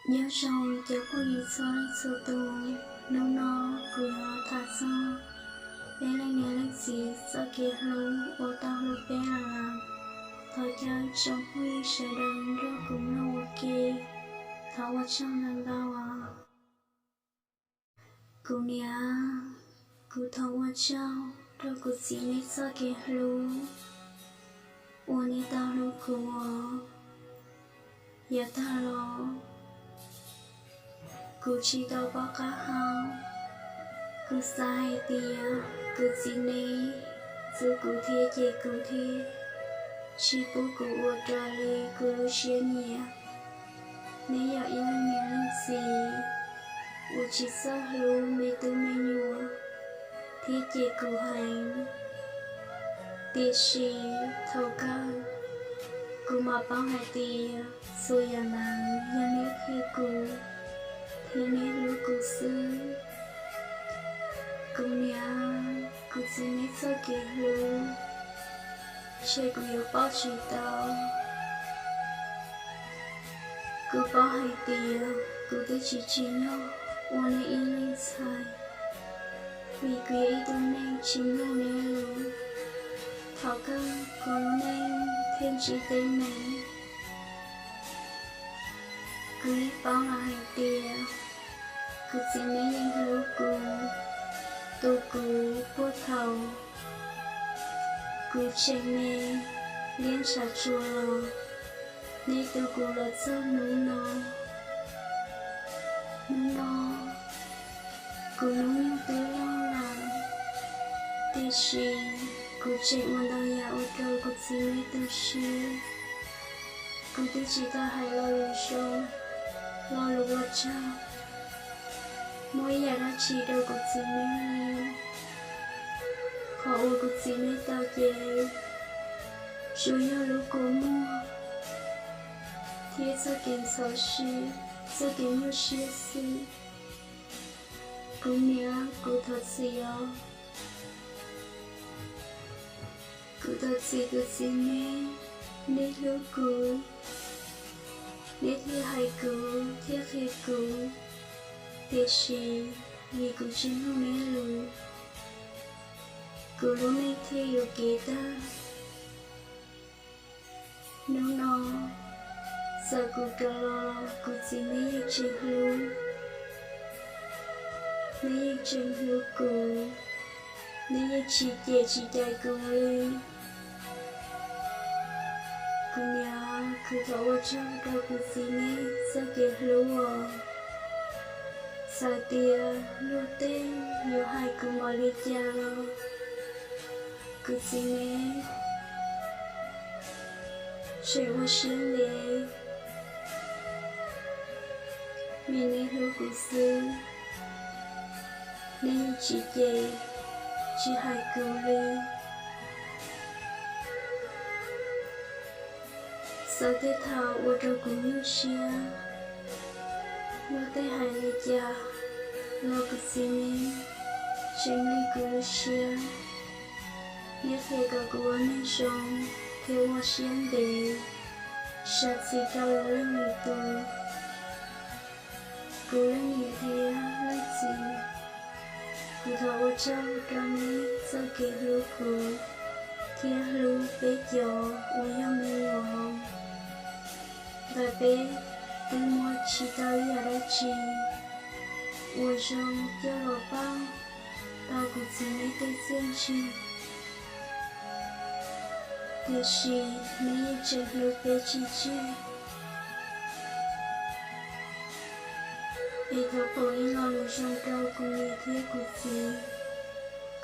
Nyob zoo cov phooj ywg txhua leej txhua tus, hnub no kuv yuav los tham txog peb leej niam leej txiv txoj kev hlub uas tau hlub peb los lawm. Thov caw tsoom phooj ywg sawv daws nrog kuv mloog ua ke, thov ua tsaug ntau ntau os. Kuv niam, kuv thov ua tsaug rau kuv txiv neb txoj kev hlub uas neb tau hlub kuv os. Yav tag los kuv tsis tau paub qab hau, kuv xav hais tias kuv txiv neb txub kuv thiab cem kuv thiab, tsis pub kuv ua raws li kuv lub siab nyiam. Neb yog ib leej niam leej txiv uas tsis txawj hlub me tub me nyuam thiab cem kuv heev. Tiam sis thaum kawg kuv mam paub hais tias txhua yam ntawd yog neb qhia kuv thiab neb hlub kuv xwb. Kuv niam, kuv txiv neb txoj kev hlub, ntshe kuv yuav paub tsis tau. Kuv paub hais tias kuv twb tsis tsim nyog ua neb ib leeg ntxhais, vim kuv yog ib tug neeg tsis mloog neb lus. Thaum kawg kuv lub neej thiaj ntsib teeb meem. Kuv yeej paub lawm hais tias kuv txiv neb yeej hlub kuv, tu kuv puag thaum kuv tseem me liab ntshav tsuag los, neb tu kuv los txog hnub no. Hnub no kuv hnub nyoog twb loj lawm, tiam sis kuv tseem ua ntau yam ua rau kuv txiv neb tu siab. Kuv twb tsis tau hais lo lus zoo, lo lus ua tsaug, muab ib yam dab tsi rau kuv txiv neb li. Qhov uas kuv txiv neb tau ces tsuas yog lub kua muag thiab txoj kev ntxhov siab, txoj kev nyuaj siab xwb. Kuv niam, kuv thov txim os. Kuv thov txim kuv txiv neb, neb hlub kuv, neb thiaj hais kuv thiab qhia kuv, tiam sis vim kuv tsis mloog neb lus, kuv lub neej thiaj yuam kev tag. Hnub no txawm kuv kawm los kuv txiv neb yeej tseem hlub, neb yeej tseem hlub kuv, neb yeej tsis cem tsis cais kuv li. Kuv niam, kuv thov ua tsaug rau kuv txiv neb txoj kev hlub os. Txawm tias luag tej yuav hais kuv npaum li cas los kuv txiv neb tseem ua siab ntev, vim neb hlub kuv xwb, neb yeej tsis cem tsis hais kuv li. Txawm tej thaum ua rau kuv nyuaj siab, luag tej hais li cas los kuv txiv neb tseem hlub kuv lub siab. Neb qhia kom kuv ua neeg zoo thiab ua siab ntev, zam txim rau lwm leej lwm tus. Kuv leej niam thiab leej txiv, kuv thov ua tsaug rau neb txoj kev hlub kuv thiab hlub peb cov uas yog me nyuam. Ntawm peb twb muaj tsis tau ib yam dab tsi uas zoo coj los pauj tau kuv txiv neb tej txiaj ntsig, tiam sis neb yeej tseem hlub peb tsis tseg. Es thov foom ib lo lus zoo rau kuv niam thiab kuv txiv,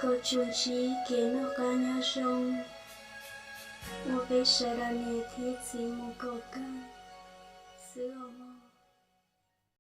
kom tsuas ntsib kev noj qab nyob zoo, ua peb sawv daws niam thiab txiv mus kom kawg xwb os mog.